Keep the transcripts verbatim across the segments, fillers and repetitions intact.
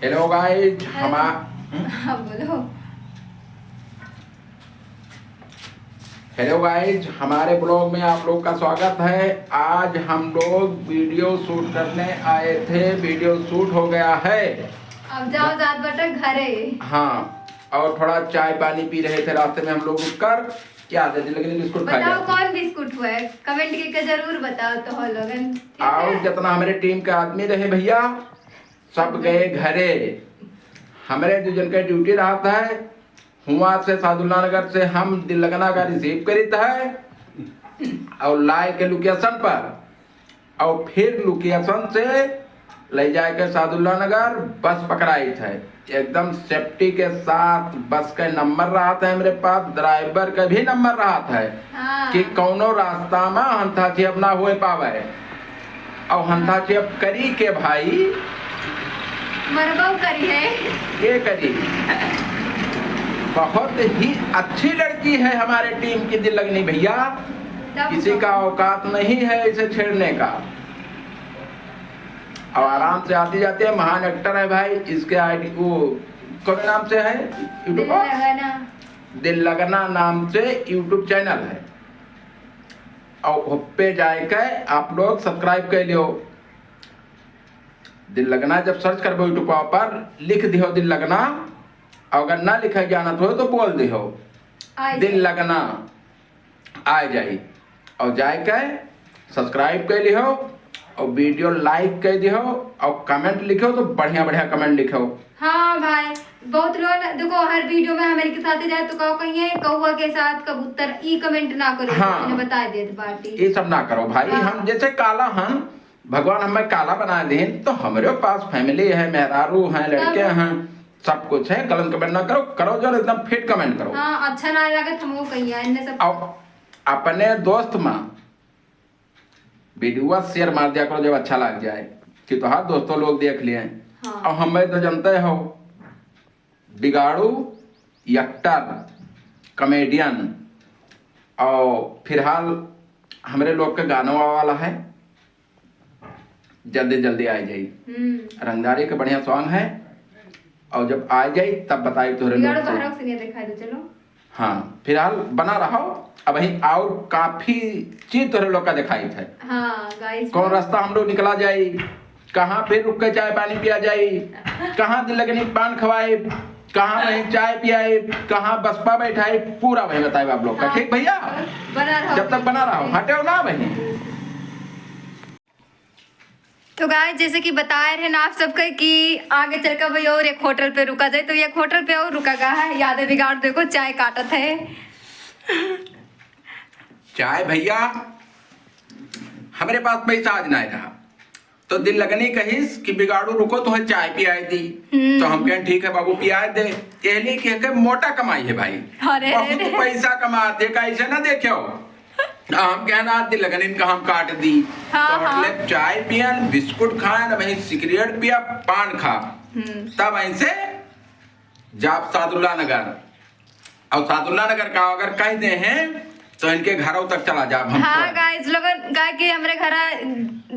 Hello guys, हमा- हाँ, बोलो। Hello guys, हमारे vlog में आप लोग का स्वागत है। आज हम लोग video shoot करने आए थे, video shoot हो गया है। अब जाओ, जात बाटे घरे। हाँ, और थोड़ा चाय पानी पी रहे थे रास्ते में हम लोग रुक कर। क्या दे दी, लेकिन बिस्कुट खा बताओ, गया। कौन बिस्कुट हुआ है? Comment करके जरूर बताओ तो हो लोगन, ठीक और है? जितना हमारे team के आदमी रहे भैया, सब गए घरे। हमरे दू जन के duty रहत है, हुआं से सादुल्ला नगर से हम दिल लगना का receive करित है और लाए के location पर और फिर location से ले जाए के सादुल्ला नगर बस पकड़ाइत है। एकदम safety के साथ बस के number रहत है हमरे पास, driver के भी number रहत है हाँ। कि कौनो रास्ता में हंथा छिप ना होए पावे। और हंथा छिप करी के भाई मरबो करी है। के करी? बहुत ही अच्छी लड़की है हमारे team की दिल लगनी भैया, तब किसी का औकात नहीं है इसे छेड़ने का। और आराम से आती जाती है, महान actor है भाई। इसके ID वो कौन नाम से है YouTube पर? दिल लगना। दिल लगना नाम से YouTube channel है, और हुप्पे जाए के आप लोग subscribe कर लियो। दिल लगना जब search करबो YouTube पर, लिख दिहो दिल लगना, और अगर ना लिखे जानत हो तो बोल दिहो आ दिल जाए। लगना आ जाई। और जाए के subscribe कर लिहो और video like कर दिहो और comment लिखो तो बढ़िया बढ़िया comment लिखो। हाँ भाई, बहुत लोग न-, देखो हर video में हमारे के साथ जाए तो कहो कहिए कौआ के साथ कबूतर, ई comment ना करो, हाँ। मैंने बता देत बाटी। ये सब ना करो भाई, हाँ। हम जैसे काला हन, भगवान हमें काला बना देन, तो हमरे पास family है, मेहरारू हैं, लड़के तब हैं, सब कुछ है। गलत comment ना करो, करो जो एकदम fit comment करो। हाँ, अच्छा ना लगे तो हमको कहिए, इनने सब और अपने दोस्त में video share मार दिया करो जब अच्छा लग जाए, कि तोहार दोस्तों लोग देख लिए। हाँ। और हमें तो जानते हो, बिगाड़ू, actor, comedian, और फिलहाल हमरे लोग के गाना आवे वाला है, जल्दी जल्दी आ जाई। हम्म। रंगदारी के बढ़िया song है, और जब आ जाई तब बताई तोहरे लोग बिगाड़ू से। तोहरा से नहीं दिखाई दे, चलो। हाँ, फिलहाल बना रहो, अबहीं और काफी चीज तोहरे लोग का दिखाई थे। हाँ, guys, कौन रास्ता हम लोग निकला जाई, कहाँ फिर रुक के चाय पानी पिया जाई, कहाँ दिल लगनी पान खवाई, कहाँ वहीं चाय पियाई, कहाँ बसपा बैठाई, पूरा वहीं बताए आप लोग का। हाँ। ठीक भैया? बना रहो। जब तक बना रहो, हटेओ ना वहीं। तो guys, जैसे कि बताए रहे ना आप सबके कि आगे चल के भाई और एक होटल पे रुका जाए, तो एक होटल पे और रुका गया है। यादव बिगाड़ देखो चाय काटत है। चाय भैया, हमरे पास पैसा आज ना रहा, तो दिल लगनी कहिस कि बिगाड़ू रुको, तोहे चाय पियाए दी। हम्म। तो हम कहें, "ठीक है बाबू, पियाए दे।" कहली कि एके मोटा कमाई है भाई, अरे, बहुत अरे, अरे। पैसा कमाते, कैसे ना देखे हो। हम कहना, "दिल लगन इनका हम काट दी।" हाँ, तो हाँ। मतलब चाय पियन, बिस्कुट खाएन, वहीं सिगरेट पिया, पान खा, हम्म। तब ऐसे जाब सादुल्ला नगर। और सादुल्ला नगर का अगर कह दे हैं, तो इनके घरों तक चला जाब हम हाँ, तुरंत। Guys, लोगन, काहे कि हमरे घरा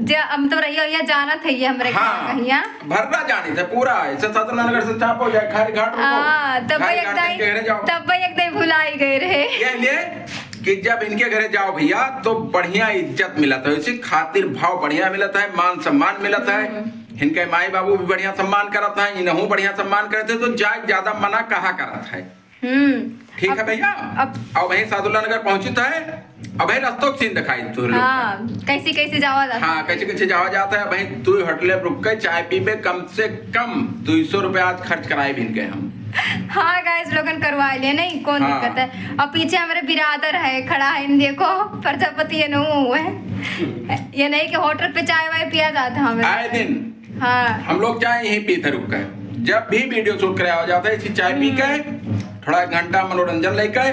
जे हम तो रहिया, रहिया जानत है ये हमरे हाँ, घरा कहिया। भर्रा जानी थे पूरा, ऐसे सादुल्ला नगर से चापो जाए, खारी घाट रुको। हाँ, तब खारी भाई एक घाट दाई, तक के घरे जाओ। तब भाई एक दाई भुलाई गए रहे। ये लिए कि जब इनके घरे जाओ भैया, तो बढ़िया इज्जत मिलत है, इसी खातिर भाव बढ़िया मिलत है, मान सम्मान मिलत है। हम्म। इनके माई बाबू भी बढ़िया सम्मान करत हैं, इनहू बढ़िया सम्मान करत हैं, तो जाए ज्यादा मना कहा करत है। हम्म। ठीक है अब, भैया, अब अब वहीं सादुल्ला नगर पहुंचित है, अब वहीं रस्तों के scene दिखाई तू लोग। हाँ, कैसे कैसे जावा जाता हाँ, है। कैसे कैसे जावा जाता है। वहीं तू होटल में रुक के चाय पीबे, कम से कम दो सौ रुपया आज खर्च कराए भी इनके हम। हाँ guys, लोगन करवा लिए नहीं, कौन हाँ। दिक्कत है। और पीछे हमारे बिरादर है, खड़ा है, इन देखो, प्रजापति ये नहीं हुए। ये नहीं कि होटल पे चाय वाय पिया जाता है हमें। आए दिन हाँ। हम लोग चाय यहीं पीते रुक के, जब भी video shoot करे आवा जाता है, इसी चाय पी के हम्म। थोड़ा एक घंटा मनोरंजन लेके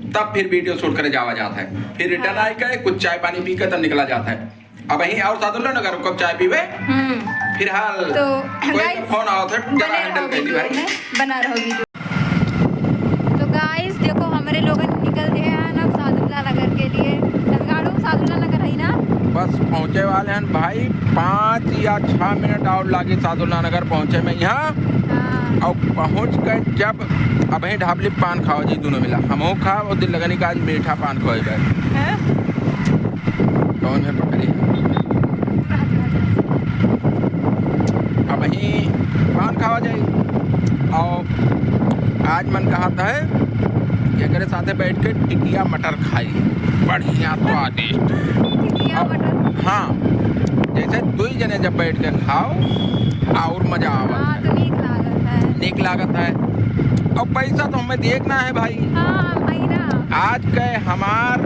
तब फिर video shoot करे जावा जाता है। फिर return हाँ। आए के कुछ चाय पानी पी के तब निकला जाता है। अब वहीं और साधु लो ना, कब चाय पीवे। हम्म। फिलहाल तो कोई guys, फोन आवत है, जरा बने handle रहो कर ली video भाई। में, बना रहो video। तो guys, देखो, हमरे लोगन निकल गए हैं ना सादुल्ला नगर के लिए। तमिलनाडु में सादुल्ला नगर है ना? बस पहुँचे वाले हैं भाई, पाँच या छः मिनट और लागी सादुल्ला नगर पहुँचे में यहाँ। हाँ। और पहुँच के जब अबहीं ढाबली पान खावा जाई दुनो मिला, हमहू खाब और दिल लगनी का आज मीठा पान खोए बे। हैं? कौन है पकड़ी? अबहीं पान खावा जाई और आज मन कहत है कि एकरे साथे बैठ के टिकिया मटर खाई, बढ़िया स्वादिष्ट। टिकिया और मटर। हाँ, जैसे दुई जने जब बैठ के खाओ और मजा आवत हाँ, है। तो नीक लागत है। नीक लागत है। और पैसा तो हमें दिए के ना है भाई। हाँ, भाई ना। आज के हमार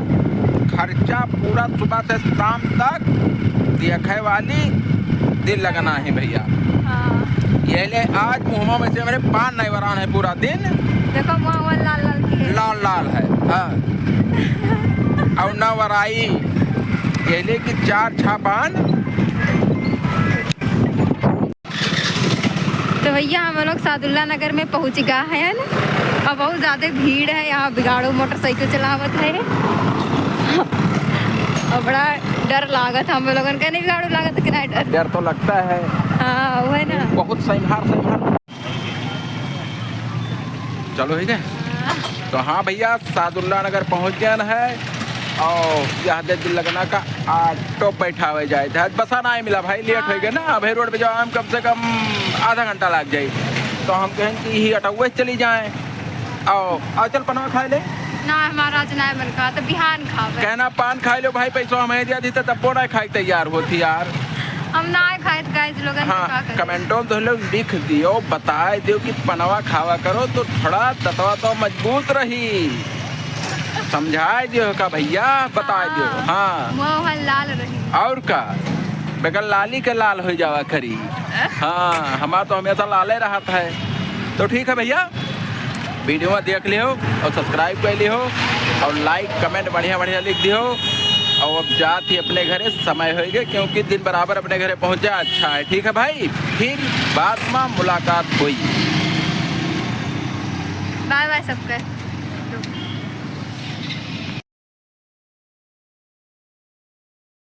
खर्चा पूरा सुबह से शाम तक देखे वाली दिल लगना है भैया। हाँ। ये ले आज मुँहवा में से हमरे पान नहीं वरान है पूरा दिन। देखो मुँह लाल लाल की है। लाल लाल है, हाँ। और ना वराई, ये ले कि चार छः पान। तो भैया हम लोग सादुल्ला नगर में पहुँच गया है ना। अब बहुत ज़्यादा भीड़ है यहाँ, बिगाड़ू मोटरसाइकिल चलावत है। और बड़ा डर लागत हम लोगन का, नहीं बिगाड़ू लागत कि नहीं डर? डर तो लगता है। हाँ, वो है ना। बहुत सैम्हार, सैम्हार। चलो, ठीक है। हाँ। तो हाँ भैया, सादुल्ला नगर पहुँच गया है और यहाँ दे दिल लगना का ऑटो बैठावे जाए थे। आज बसा ना मिला भाई, लेट हो गया ना। अबे रोड पे जाओ, हम कम से कम आधा घंटा लग जाए। तो हम कहें कि यही ऑटो से चली जाएं। आओ, आओ, चल पनवा खाए ले। ना, हमारा आज ना मन का, तो बिहान खावे। कहना पान खाए लो भाई, पैसा हमें दिया दी तो तब ना खाए तैयार होती यार। हम ना खाए तो गाइस लोगन हाँ, का करें? कमेंटों में तो लोग लिख दियो, बताए दियो कि पनवा खावा करो तो थोड़ा दतवा तो मजबूत रही। समझाए दियो का भैया, बताए दियो। हाँ। हाँ। मुँह लाल रही। और का, बगल लाली के लाल हो जावा करी। हाँ, हमार तो हमेशा लाले रहत है। तो ठीक है भैया, वीडियो में देख लियो और subscribe कर लियो और like comment बढ़िया बढ़िया लिख दियो। और अब जात ही अपने घरे, समय होइगे, क्योंकि दिन बराबर अपने घरे पहुँच जाए, अच्छा है। ठीक है भाई, फिर बाद में मुलाकात होई। बाय बाय सबके।